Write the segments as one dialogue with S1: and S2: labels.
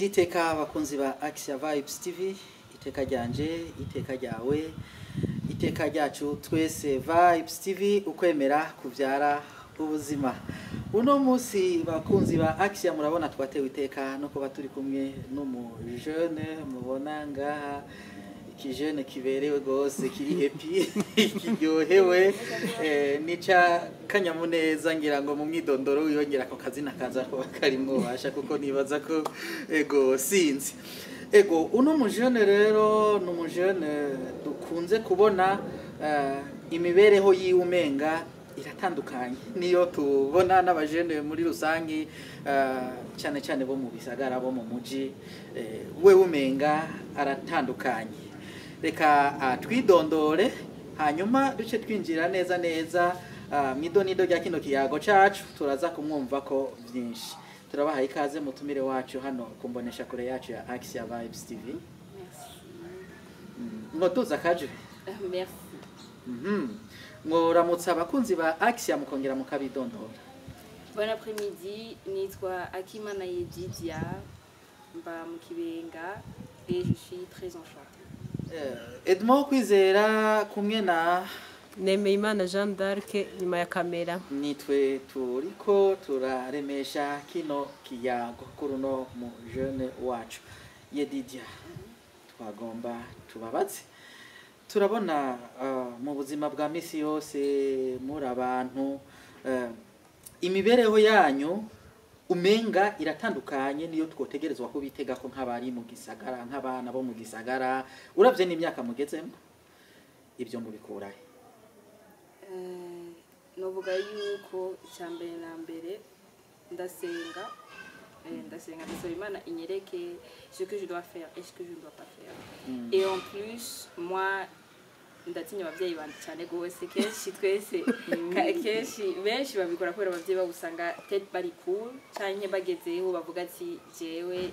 S1: Mugire iteka, abakunzi ba Axia Vibes TV. Iteka ryanje, iteka ryawe, iteka ryacu twese. Vibes TV, ukwemera kuvyara ubuzima. Uno munsi, bakunzi ba Axia, murabona twatewe iteka no kuba turi kumwe n'umujene mubona ngaha, ikijene kiberewe gose, kiri happy, kiryohewe, nica kanyamuneza. Ngira ngo mu mwidondoro wiyongera ako kazina kaza kuba karimwo basha, kuko nibaza ko ego sinzi ego. Uno mujene rero ni umujene dukunze kubona imibereho yiwe umenga iratandukanye niyo tubona n'abajene muri rusangi, cyane cyane bo mu bisagara, bo mu muji. We umenga aratandukanye. Reka twidondore, hanyuma duce twinjira neza neza mw'idonido rya kino kiyago cacu. Turaza kumwumva ko byinshi. Turabahaye ikaze, mutumire wacu, hano kumbonesha kure yacu ya Axia Vibes TV.
S2: Merci.
S1: Mwotuza kaje.
S2: Merci.
S1: Mworamutsa abakunzi ba Axia, mukongera mukabidondora.
S2: Bon après-midi, nitwa Akimana Yedidia, mba mu Kibenga et je suis très enchantée.
S1: Edmond Kwizera kumwe na
S3: Nemeyimana Jeanne d'Arc nyuma ya kamera.
S1: Nitwe turiko turaremesha kino kiyago kuri uno mu jeune wacu Yedidia. Twagomba tubabaze: turabona mu buzima bwa misi yose muri abantu, imibereho yanyu umenga iratandukanye niyo twotegerezwa kubitega ko nk'abari mu gisagara, nk'abana bo mu gisagara, uravye n'imyaka mugezemo. Ibyo mubikurahe?
S2: Novuga yuko icya mbere na mbere ndasenga. Ndasenga, ndasaba Imana inyereke ce que je dois faire et ce que je ne dois pas faire. Et en plus, moi, ndatinya abavyeyi banje cyane gose. Kenshi twese kenshi benshi babikora kubera abavyeyi babo usanga peut-être bari cool, canke bagezeho bavuga ati: "Jewe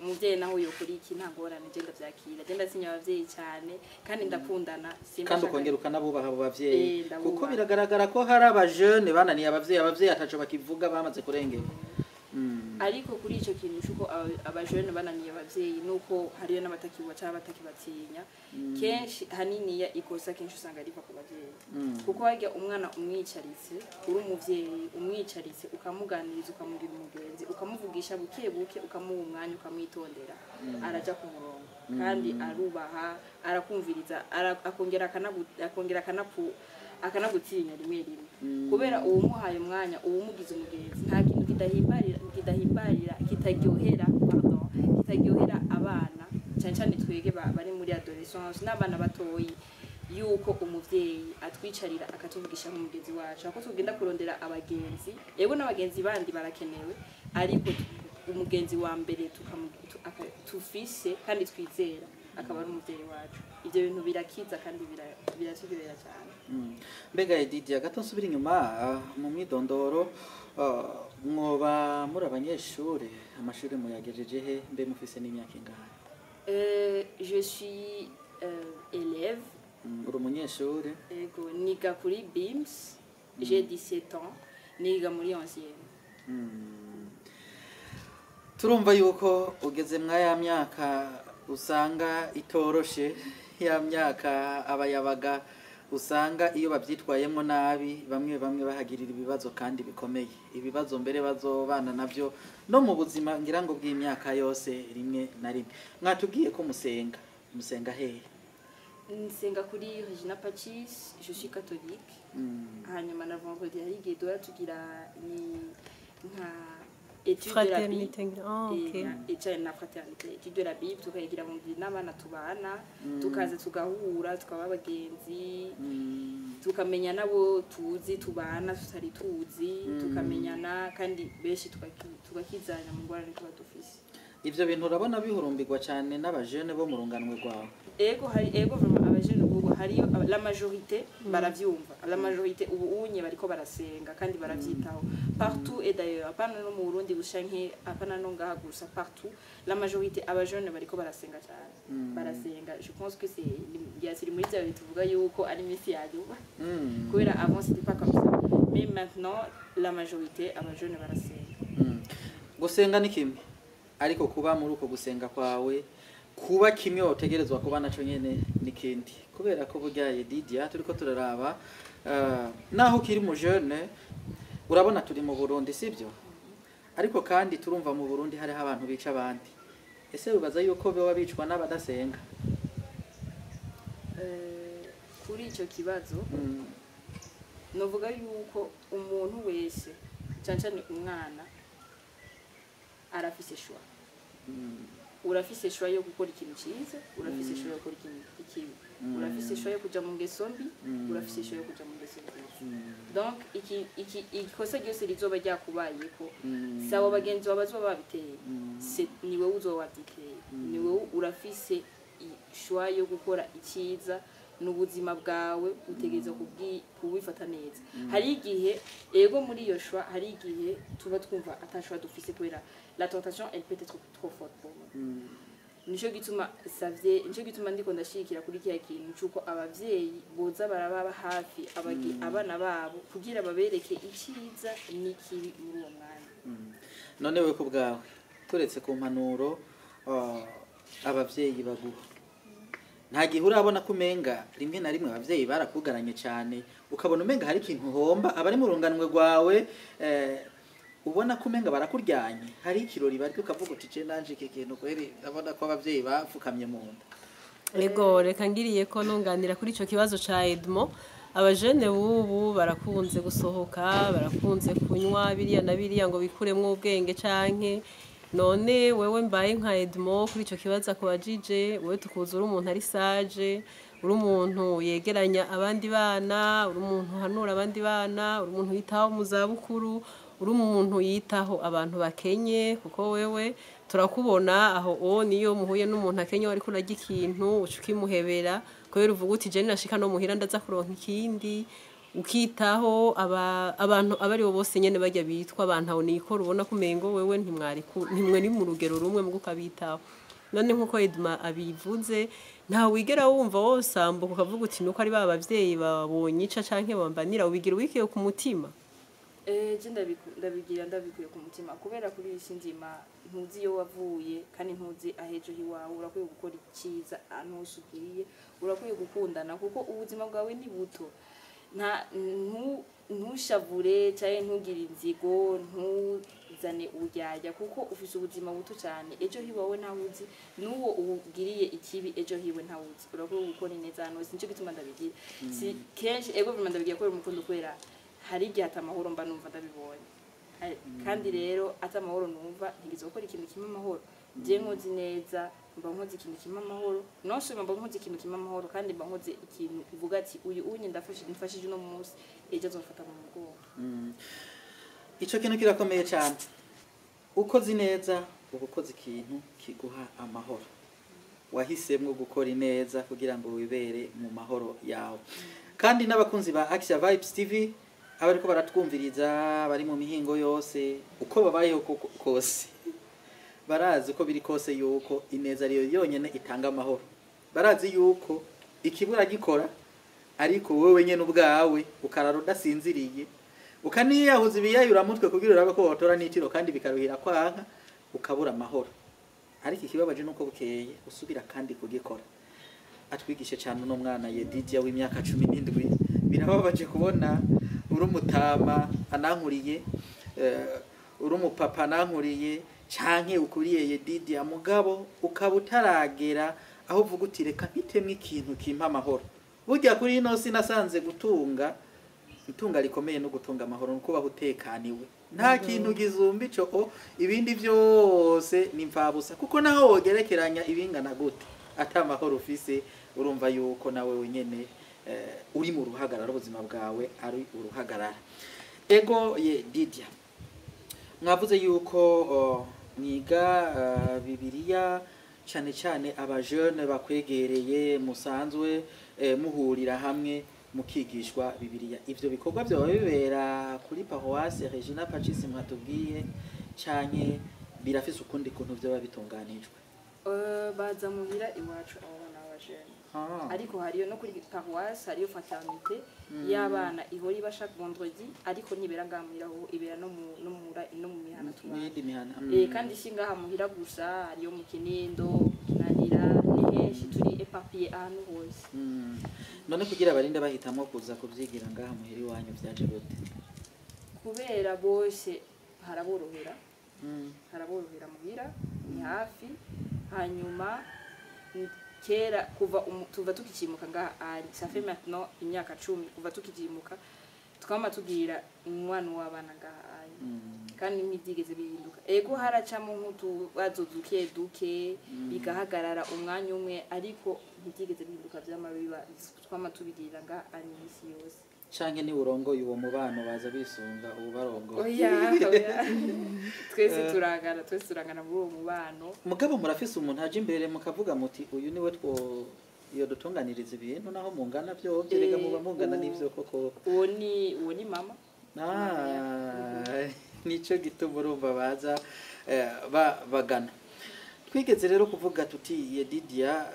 S2: umuvyeyi naho yokora iki, nta ngorane, je ndavyakira." Je ndatinya abavyeyi cyane kandi ndakundana, simba
S1: Kandi ukongera ukanabubaha abo bavyeyi.
S2: Eh, ndabubaha.
S1: Kuko biragaragara ko hari abajene bananiye abavyeyi, abavyeyi ataco bakivuga, bamaze kurengerwa.
S2: Ariko kuri ico kintu c'uko abajene bananiye abavyeyi, nuko hariyo n'abatakibuba canke abatakibatinya, kenshi haniniya ikosa kenshi usanga riva ku bavyeyi. Kuko harya umwana umwicaritse, uri umuvyeyi umwicaritse, ukamuganiriza, ukamugira umugenzi, ukamuvugisha buke buke, ukamuha umwanya, ukamwitondera, araja ku murongo kandi arubaha, arakumviriza, akongera akanagutinya rimwe rimwe, kubera uwumuhaye umwanya, uwumugize umugenzi. Nta kintu kidahimbarira, kitaryohera, pardon, kitaryohera abana, cyane cyane twege bari muri adolescence n'abana batoyi, yuko umuvyeyi atwicarira akatuvugisha nk'umugenzi wacu. Ako tugenda kurondera abagenzi, yego, n'abagenzi bandi barakenewe, ariko umugenzi wa mbere tufise kandi twizera akaba ari umuvyeyi wacu. Ivyo bintu birakiza kandi biraturyohera cyane.
S1: Mbega Edidia, gato nsubira inyuma mu mwidondoro, mwoba muri abanyeshure? Amashuri muyagejeje he? Mbe mufise n'imyaka ingahe?
S2: Je suis élève.
S1: Uri umunyeshure.
S2: Ego, niga kuri BIMS, j'ai 17 ans, niga muri 11e.
S1: Turumva yuko ugeze mwa ya myaka usanga itoroshe, ya myaka abayabaga usanga iyo babyitwayemo nabi, bamwe bamwe bahagirira ibibazo kandi bikomeye, ibibazo mbere bazobana nabyo no mu buzima ngira ngo bw'imyaka yose rimwe na rimwe. Mwatubwiye ko musenga. Musenga hehe?
S2: Nsenga kuri Regina Pacis, je suis catholique. Hanyuma na vendredi hari igihe duhora tugira ni nka étude de la Bible.
S3: Fraternité. Ah, ok.
S2: Icanye na fraternité, étude de la Bible, tukayigira vendredi n'abana tubana, tukaza tugahura, tukaba abagenzi, tukamenya nabo tuzi tubana tutari tuzi, tukamenyana kandi benshi tugakizanya mu ngorane tuba dufise.
S1: Ivyo bintu urabona bihurumbirwa cyane n'abajene bo mu runganwe rwawe?
S2: Ego, hari, ego, vraiment abajene ubu hariyo la majorité baravyumva. La majorité ubu unye bariko barasenga kandi baravyitaho partout et d'ailleurs, apana no mu Burundi gusa, nke apana no ngaha gusa, partout la majorité abajene bariko barasenga cyane, barasenga. Je pense que c'est ya c'est muri bya bintu tuvuga yuko ari misi ya nyuma, kubera avant c'était pas comme ça, mais maintenant la majorité abajene barasenga.
S1: Gusenga ni kimwe. Ariko kuba muri uko gusenga kwawe, kuba kimwe wotegerezwa kuba naco nyene n'ikindi, kubera ko burya Yedidia turiko turaraba, naho ukiri mu jeune, urabona turi mu Burundi, sibyo? Ariko kandi turumva mu Burundi hariho abantu bica abandi. Ese wibaza yuko boba bicwa n'abadasenga?
S2: Kuri icyo kibazo, novuga yuko umuntu wese, cyane cyane umwana, arafise choix. Urafise choix yo gukora ikintu cyiza, urafise choix yo gukora ikintu ikibi, urafise choix yo kuja mu ngeso mbi, urafise choix yo kuja mu ngeso nziza. Donc iki ikosa ryose rizoba ryakubayeko, si abo bagenzi bawe bazoba babiteye, ni wowe uzoba wabyiteye. Ni wowe urafise choix yo gukora icyiza. N'ubuzima bwawe, utegereza kubifata neza. Hari igihe, ego, muri iyo choix, hari igihe tuba twumva ata choix dufise, kubera la tentation, elle peut être trop forte pour nous. Nico gituma savye, nico gituma ndiko ndashigikira kuri kiya kintu cuko abavyeyi boza barababa hafi abana babo, kugira babereke icyiza n'ikibi muri uwo mwanya.
S1: None we ku bwawe, turetse ku mpanuro abavyeyi baguha, nta gihe urabona ko umenga rimwe na rimwe abavyeyi barakugaranye cyane, ukabona umenga hari ikintu uhomba abari mu runganwe rwawe, ubona ko umenga barakuryanye, hari ikirori barya ukavuga uti: "Je nanje iki kintu kweri ndabona ko abavyeyi bapfukamye mu nda"?
S3: Ego, reka ngiriye ko nunganira kuri ico kibazo ca Edmo. Abajene bubu barakunze gusohoka, barakunze kunywa biriya na biriya ngo bikuremwo ubwenge canke. None wewe, mbaye nka Edmo, kuri ico kibazo akubajije, wewe tukuzi uri umuntu ari sage, uri umuntu yegeranya abandi bana, uri umuntu uhanura abandi bana, uri umuntu yitaho mu zabukuru, uri umuntu yitaho abantu bakenye, kuko wewe turakubona aho o niyo muhuye n'umuntu akenye, wariko urarya ikintu uca ukimuhebera, kubera uvuga uti: "Je nashika no muhira ndaza kuronka ikindi." Ukitaho abantu abo ari bo bose nyene, barya bitwa abantu aho nikora, ubona ko umengo wewe ntimwari ntimwe ni mu rugero rumwe, mugo ukabitaho. None nkuko Edma abivuze, nta wigera wumva wosambuka ukavuga uti nuko ari ba bavyeyi babonye ica canke bambanira, ubigira wikiye ku mutima?
S2: Je ndabigira ndabikuye ku mutima, kubera kuri iyi si nzima ntuzi iyo wavuye kandi ntuzi ahejo hiwawe. Urakwiye gukora icyiza ahantu hose ugiye, urakwiye gukundana kuko ubuzima bwawe ni buto. Nta ntushavure cyangwa ntugire inzigo, ntuzane uburyarya, kuko ufise ubuzima buto cyane. Ejo hiwawe ntawuzi, n'uwo ubugiriye ikibi ejo hiwe ntawuzi. Urakwiye gukora ineza ahantu hose, nicyo gituma ndabigira. Si kenshi, ego, vraiment ndabigira kubera umukundo, kubera hari igihe ata amahoro mba numva ndabibonye. Kandi rero ata amahoro numva, ntigeze gukora ikintu kimwe amahoro. Je nkoze neza mba nkoze ikintu kimwe amahoro, non seulement mba nkoze ikintu kimwe amahoro, kandi mba nkoze ikintu uvuga ati: "Uyu unye ndafashije, mfashije uno munsi, ejo azofata mu mugongo."
S1: Ico kintu kirakomeye cyane. Ukoze neza uba ukoze ikintu kiguha amahoro. Wahisemwo gukora ineza kugira ngo wibere mu mahoro yawe. Kandi n'abakunzi ba Action Vibes TV, abariko baratwumviriza bari mu mihingo yose, uko babayeho kose, barazi uko biri kose yuko ineza ariyo yonyene itanga amahoro. Barazi yuko ikibura gikora, ariko wowe nyene ubwawe ukarara udasinziriye, ukaniyahuza ibiyayuramutwe kugira urabe ko wotora n'itiro, kandi bikaruhira kwanka, ukabura amahoro. Ariko ikibabaje nuko bukeye usubira kandi kugikora. Atwigishe cyane uno mwana Yedidia w'imyaka 17. Birababaje kubona uri umutama anankuriye, uri umupapa anankuriye canke ukuriye Yedidia, mugabo ukaba utaragera aho uvuga uti: "Reka mpitemwo ikintu kimpa amahoro." Burya kuri ino si nasanze gutunga itunga rikomeye no gutunga amahoro no kubaho utekaniwe, nta kintu gizumba ico. O ibindi byose ni mfabusa, kuko naho wogerekeranya ibingana gute, ata amahoro ufise, urumva yuko nawe wenyene uri mu ruhagarara, ubuzima bwawe ari uruhagarara. Ego ye Didia, mwavuze yuko mwiga Bibiliya cyane cyane, abajene bakwegereye musanzwe muhurira hamwe mukigishwa Bibiliya. Ivyo bikorwa byoba bibera kuri paroisse Regina Pacis mwatubwiye, canke birafise ukundi kuntu vyoba bitunganijwe?
S2: Baza muhira iwacu abo bana b'abajene. Ariko hariyo no kuri paroisse, hariyo fraternité y'abana ihora iba chaque vendredi, ariko ntibera ngaha muhira, aho ibera no mu mihana tubana.
S1: N'iyindi mihana.
S2: Kandi si ngaha muhira gusa, hariyo mu Kinindo, mu Kinanira, ni henshi, turi éparpillé ahantu hose.
S1: None kugira barinde bahitamo kuza kubyigira ngaha muhira iwanyu, byaje gute?
S2: Kubera bose haraborohera. Haraborohera muhira, ni hafi. Hanyuma kera kuva tuva tukikimuka ngaha ari, ça fait maintenant imyaka 10 kuva tukikimuka, twama tugira umwana w'abana ngaha ari. Kandi ntibyigeze bihinduka. Ego, haracamo nk'utubazo duke duke, bigahagarara umwanya umwe, ariko ntibyigeze bihinduka, vyama biba, twama tubigirira ngaha ari iminsi yose.
S1: Canke ni urongoye uwo mubano, baza bisunga ubarongoye?
S2: Oya, oya, twese turangana, twese turangana muri uwo mubano.
S1: Mugabo murafise umuntu aje imbere mukavuga muti: "Uyu niwe two iyo dutunganiriza ibintu", naho mungana byo byerega muba mungana n'ivyo koko?
S2: Uwo ni mama.
S1: Ah, nico gituma urumva baza bagana. Twigeze rero kuvuga tuti Yedidia,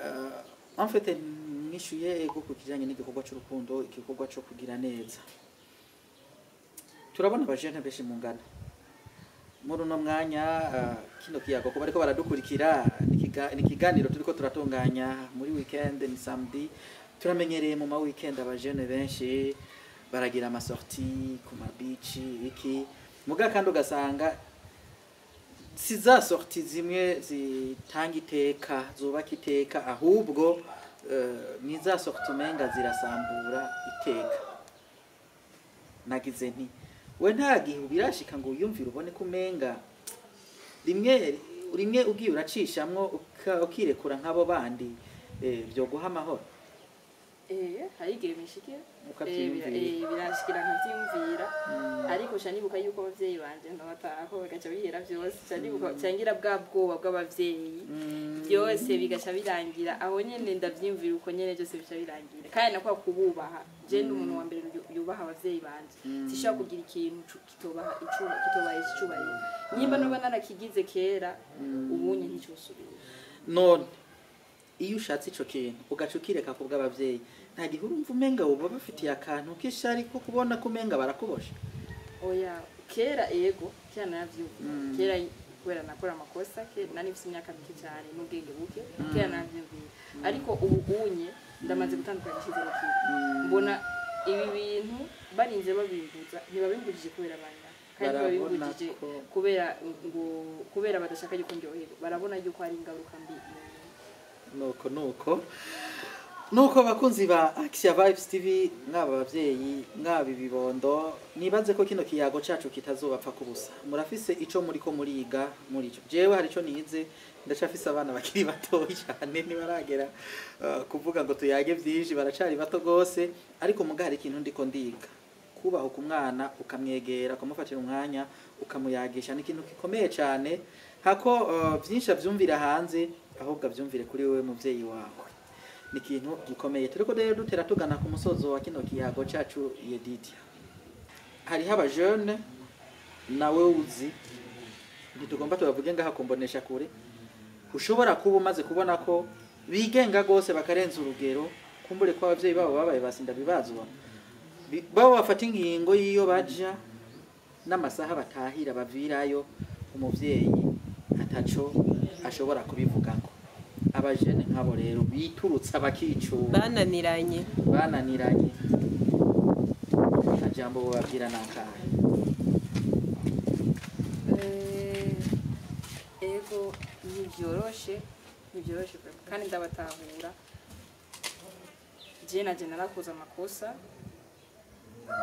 S1: en fait mwishuye ego ku kijanye n'igikorwa c'urukundo, igikorwa co kugira neza. Turabona abajene benshi mungana muri uno mwanya, kino kiyago ko bariko baradukurikira ni ikiganiro turiko turatunganya muri weekend, ni samedi. Turamenyereye mu ma weekend abajene benshi baragira ama sorties ku ma beach iki, muga kandi ugasanga si za sorties zimwe zitanga iteka, zubaka iteka, ahubwo ni za sorties umenga zirasambura iteka. Nagize nti: we nta gihe ubirashika ngo wiyumvire, ubone ko umenga rimwe rimwe ugiye uracishamwo ukirekura nk'abo bandi, vyoguha amahoro?
S2: Hari igihe bishikira.
S1: Ukavyiyumvira.
S2: Birashikira nkavyiyumvira, ariko ca nibuka yuko abavyeyi banje ndabataho bagaca bihera vyose, ca nibuka cangira bwa bwoba bw'abavyeyi, byose bigaca birangira aho nyene. Ndavyiyumvira uko nyene, byose bica birangira. Kandi nakwa kububaha, je ndi umuntu wa mbere yubaha abavyeyi banje. Sishobora kugira ikintu kitobaha icubahiro. Nimba noba narakigize kera, ubunye nticosubira.
S1: None iyo ushatse ico kintu ugaca ukireka ku bw'abavyeyi, nta gihe urumva umenga woba bafitiye akantu k'ishari ko kubona ko umenga barakubosha?
S2: Oya, kera ego, kera naravyumvira. Kera kubera nakora amakosa, kera nari mfise imyaka mike cyane n'ubwenge buke, kera naravyumvira. Ariko ubu unye ndamaze gutandukanya icyiza n'ikibi. Mbona ibi bintu barinze babimbuza, ntibabimbujije kubera abana, kandi
S1: Barabona
S2: ntibabimbujije kubera ngo kubera badashaka yuko ndyoherwa, barabona yuko hari ingaruka mbi.
S1: Nuko bakunzi ba Axia Vibes TV, mwaba abavyeyi, mwaba ibibondo, nibaze ko kino kiyago cacu kitazobapfa kubusa. Murafise ico muriko muriga muri ico. Jewe hari ico nize, ndacafise abana bakiri batoyi cyane, ntibaragera kuvuga ngo tuyage vyinshi, baracari bato gose, ariko muga hari ikintu ndiko ndiga. Kubaho ku mwana, ukamwegera, ukamufatira umwanya, ukamuyagisha, ni ikintu gikomeye cyane. Hako vyinshi avyumvira hanze, ahubwo avyumvire kuri wewe muvyeyi wawe, ni ikintu gikomeye. Turiko rero dutera tugana ku musozo wa kino kiyago cacu. Yedidia, hariho abajene nawe uzi, ntitugomba tubavuge ngaha kumbonesha kure, ushobora kuba umaze kubona ko bigenga gose bakarenza urugero, kumbure ko abavyeyi babo babaye basinda bibazwa. Babo bafata ingingo y'iyo baja n'amasaha batahira, bavirayo, umuvyeyi ataco ashobora kubivugako. Abajene nk'abo rero biturutsa bakicura,
S3: bananiranye,
S1: bananiranye, akajambo bobabwira nakahe?
S2: Ego, ntibyoroshe, ntibyoroshe pe, kandi ndabatahura. Je naje narakoze amakosa,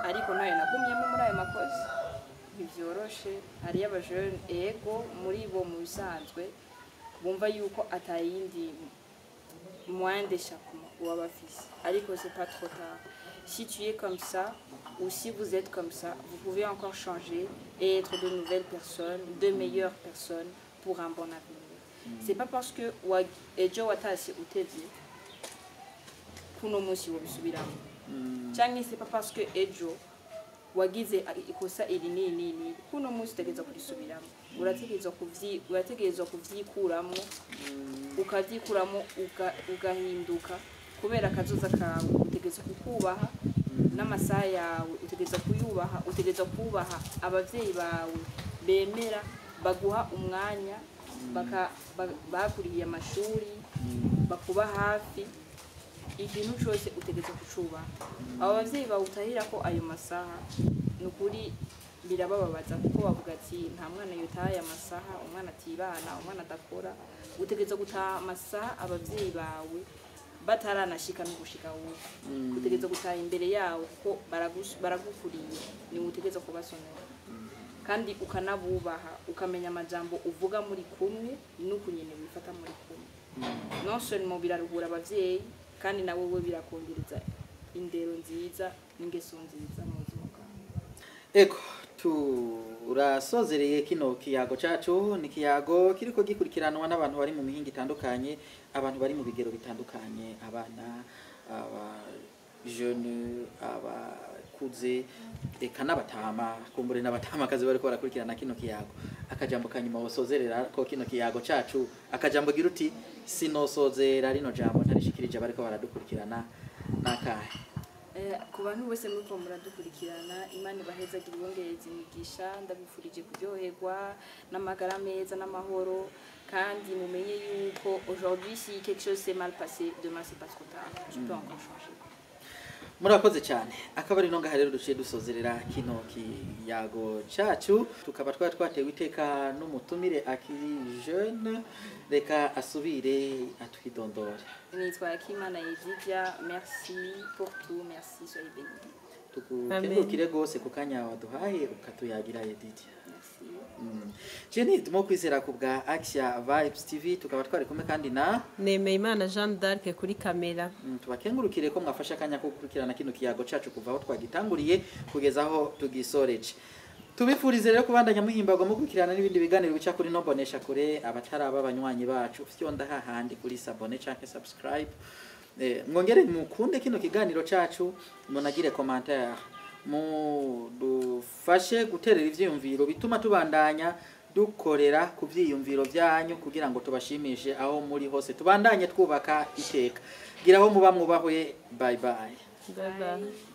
S2: ariko nayo nagumyemo muri ayo makosa. Ntibyoroshe. Hariyo abajene, ego, muri bo mu bisanzwe bumva yuko atayindi moyen d'échappement baba bafise, ariko c'est pas trop tard. Si tu es comme ça ou si vous êtes comme ça, vous pouvez encore changer et être de nouvelles personnes, de meilleures personnes pour un bon avenir. C'est pas parce que ejo watashye utevye kuno munsi wobisubiramo, canke c'est pas parce que ejo wagize ikosa iri nini nini kuno munsi utegerezwa kurisubiramo. Urategerezwa kuvyikuramo, ukavyikuramo, ugahinduka. Kubera akazoza kawe utegereza kukubaha, n'amasaha yawe utegereza kuyubaha, utegereza kubaha abavyeyi bawe bemera baguha umwanya, bakurihiye amashuri, bakuba hafi. Ikintu cyose utegereza kucubaha. Abo bavyeyi bawe utahira ko ayo masaha, ni ukuri birabababaza, kuko bavuga ati nta mwana yotaha aya masaha, umwana atibana, umwana adakora. Utegereza gutaha amasaha abavyeyi bawe bataranashika no gushika wowe. Utegereza gutaha imbere yawo, kuko baragukuriye, niwe utegereza kubasonera, kandi ukanabubaha, ukamenya amajambo uvuga muri kumwe n'ukunyene wifata muri kumwe. Non seulement biraruhura abavyeyi, kandi nawe we birakongereza indero nziza n'ingeso nziza mu buzima bwawe.
S1: Ego, turasozereye kino kiyago cacu. Ni kiyago kiriko gikurikiranwa n'abantu bari mu mihinga itandukanye, abantu bari mu bigero bitandukanye, abana, aba jeune, abakuze, eka n'abatama, kumbure n'abatamakazi bariko barakurikirana kino kiyago. Akajambo kanyuma wosozerera ko kino kiyago cacu, akajambo gira uti sinosozera rino jambo ntarishikirije abariko baradukurikirana, nakahe?
S2: Ku bantu bose muriko muradukurikirana, Imana ibahezagire, ibongereze imigisha. Ndabifurije kuryoherwa n'amagara meza n'amahoro, kandi mumenye yuko aujourd'hui, si quelque chose s'est mal passé, demain c'est pas trop tard, tu peux encore changer.
S1: Murakoze cyane. Akaba ari ngaha rero duciye dusozerera kino kiyago cacu, tukaba twari twatewe iteka n'umutumire akiri jeune. Reka asubire atwidondore.
S2: Nitwa Akimana Yedidia. Merci pour tout, merci, soyez bénis.
S1: Tukukengurukire rwose ku kanya waduhaye ukatuyagira, Yedidia.
S2: Merci.
S1: Jenny ndimo kwizera ku bwa Axia Vibes TV, tukaba twari kumwe kandi na
S3: Nemeyimana Jeanne d'Arc kuri kamera.
S1: Tubakengurukire ko mwafashe akanya ko gukurikirana kino kiyago cacu kuva aho twagitanguriye kugeza aho tugisoreje. Tubifurize rero kubandanya muhimbagwa mukurikirana n'ibindi biganiro bica kuri no bonesha kure. Abataraba abanywanyi bacu, fyonda hahandi kuri s'abonner canke subscribe. Mwongere mukunde kino kiganiro cacu, munagire commentaire, mudufashe guterera ivyiyumviro bituma tubandanya dukorera ku vyiyumviro vyanyu kugira ngo tubashimishe aho muri hose, tubandanye twubaka iteka. Gira aho muba mwubahwe. Bye bye.
S3: Bye bye.